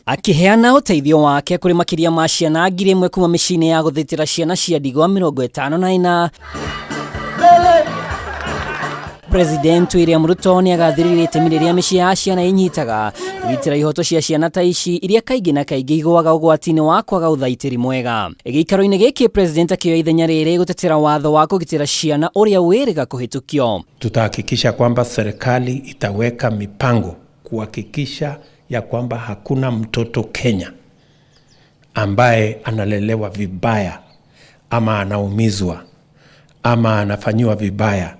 Akĩheana ũteithio wake kũrĩ makĩria ma ciana 1,000 kuma mĩciĩ-inĩ ya gũthĩtĩra ciana cia ndigwa 54, President William Ruto nĩ agathĩrĩirie itemi rĩrĩa mĩciĩ ya ciana ĩnyitaga kũgitĩra ihoto cia ciana ta ici iria kaingĩ na kaingĩ igũaga ũgwati-inĩ wa kwaga ũthaitĩri mwega. Gĩikaro-inĩ gĩkĩ President akĩoya ithenya rĩrĩ gũtetera watho wa kũgitĩra ciana ũrĩa wĩrĩga kũhĩtũkio. Tutahakikisha kwamba serikali itaweka mipango kuhakikisha ya kwamba hakuna mtoto Kenya ambaye analelewa vibaya ama anaumizwa ama anafanyiwa vibaya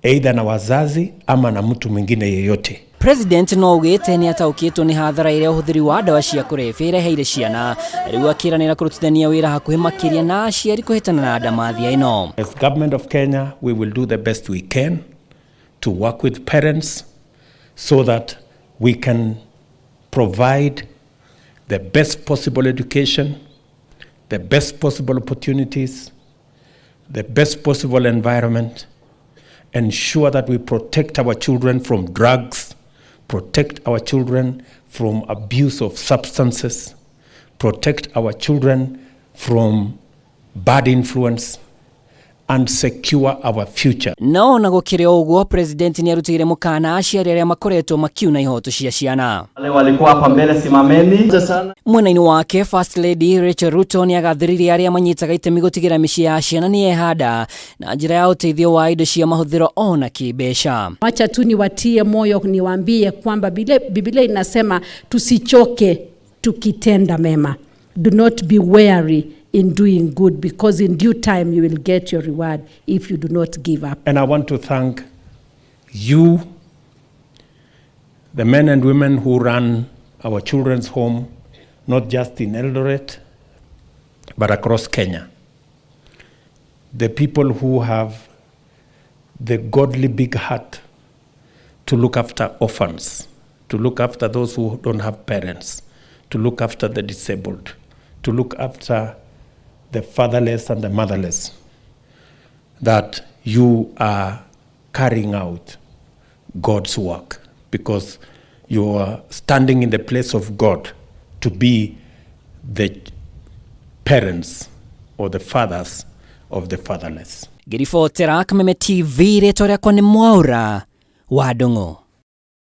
aidha na wazazi ama na mtu mwingine yeyote. President no augĩte nĩ ataũkĩtwo nĩ hathara ĩrĩa ũhũthĩri wa ndawa cia kũrebia ireheire ciana, rĩu akĩranĩra kũrutithania wĩra hakuhĩ makĩria na aciari kũhĩtana na ndamathia ĩno. As government of Kenya, we will do the best we can to work with parents so that we can provide the best possible education, the best possible opportunities, the best possible environment, ensure that we protect our children from drugs, protect our children from abuse of substances, protect our children from bad influence, and secure our future. No ona gũkĩrĩ o ũguo, President nĩ arutĩire mũkana aciari arĩa makoretwo makiuna ihoto cia ciana. Wale walikuwa hapa mbele, simameni. Mwena-inĩ wake, First Lady Rachel Ruto nĩ agathĩrĩirie arĩa manyitaga itemi gũtigĩra mĩciĩ ya ciana nĩ yehanda na njĩra ya ũteithio wa indo cia mahũthĩro ona kĩmbeca. Wacha tu niwatie moyo, niwaambie kwamba Biblia inasema tusichoke tukitenda mema. Do not be weary in doing good, because in due time you will get your reward if you do not give up. And I want to thank you, the men and women who run our children's home, not just in Eldoret, but across Kenya. The people who have the godly big heart to look after orphans, to look after those who don't have parents, to look after the disabled, to look after the fatherless and the motherless, that you are carrying out God's work because you are standing in the place of God to be the parents or the fathers of the fatherless. Ngĩribotera Kameme TV, rĩtwa rĩakwa nĩ Mwaura wa Ndung'u.